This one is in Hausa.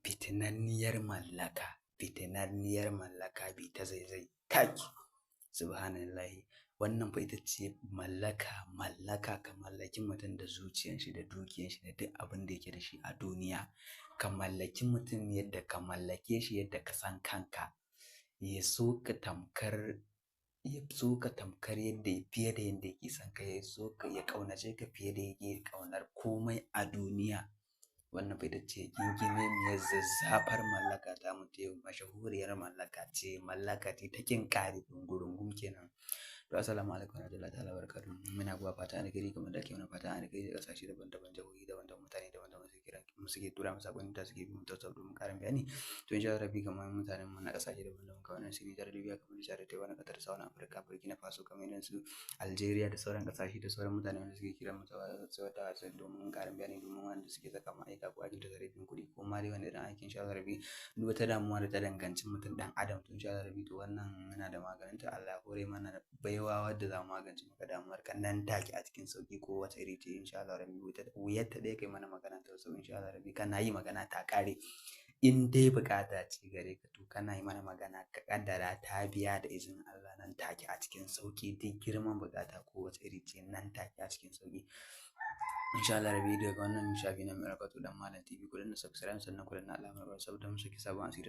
Fitinanniyar mallaka, fitinanniyar mallaka bi ta zaizai. Kai! Subhanallahi. Wannan fa ita ce mallaka, mallaka ka mallaki mutum da zuciyan shi da dukiyan shi da duk abin da yake da shi a duniya. Ka mallaki mutum yadda ka mallake shi yadda ka san kanka. Ya so ka tamkar, ya so ka tamkar yadda fiye da yadda yake son ka, ya so ka, ya ƙaunace ka fiye da yake ƙaunar komai a duniya. Wannan fa ita ce gingimemiyar zazzafar mallaka ta mu ta yau, mashahuriyar mallaka ce ta ƙin ƙari ɗungurungum kenan. To, assalamu alaikum warahmatullahi ta'ala wabarakatuh. Muna kuwa fatan alheri kamar da ake mana fatan alheri da ƙasashe daban-daban, jihohi daban-daban, mutane daban-daban suke kira suke tura mu saƙonni da suke bi mu ta WhatsApp domin ƙarin bayani. To, insha Allah rabbi kamar mutanen mu na ƙasashe daban-daban kamar irin su Nijar, Libya, kamar Nijar, Taiwan, Qatar, South Africa, Burkina Faso, kamar irin su Algeria da sauran ƙasashe da sauran mutane wanda suke kira mu ta WhatsApp domin ƙarin bayani, domin wanda suke saka mu aika ko aikin tasarrufin kuɗi ko ma dai wani irin aikin, insha Allah rabbi duk wata damuwa da ta danganci mutum ɗan adam. To, insha Allah rabbi, to wannan muna da maganinta. Allah ya hore mana baiwa wadda za mu magance maka damuwar ka nan take a cikin sauƙi, ko wace iri ce, insha Allah rabbi. Wuyar ta ɗaya kai mana magana ta WhatsApp, insha Allah rabbi kana yi magana ta ƙare. In dai buƙata ce gare ka, to kana yi mana magana ka ƙaddara ta biya da izinin Allah nan take a cikin sauƙi. Duk girman buƙata ko wace iri ce, nan take a cikin sauƙi, insha Allah rabbi. Daga wannan shafi na mai albarka Dan Malam TV, ku danna subscribe, sannan ku danna alamar saboda mu saki sabon asiri.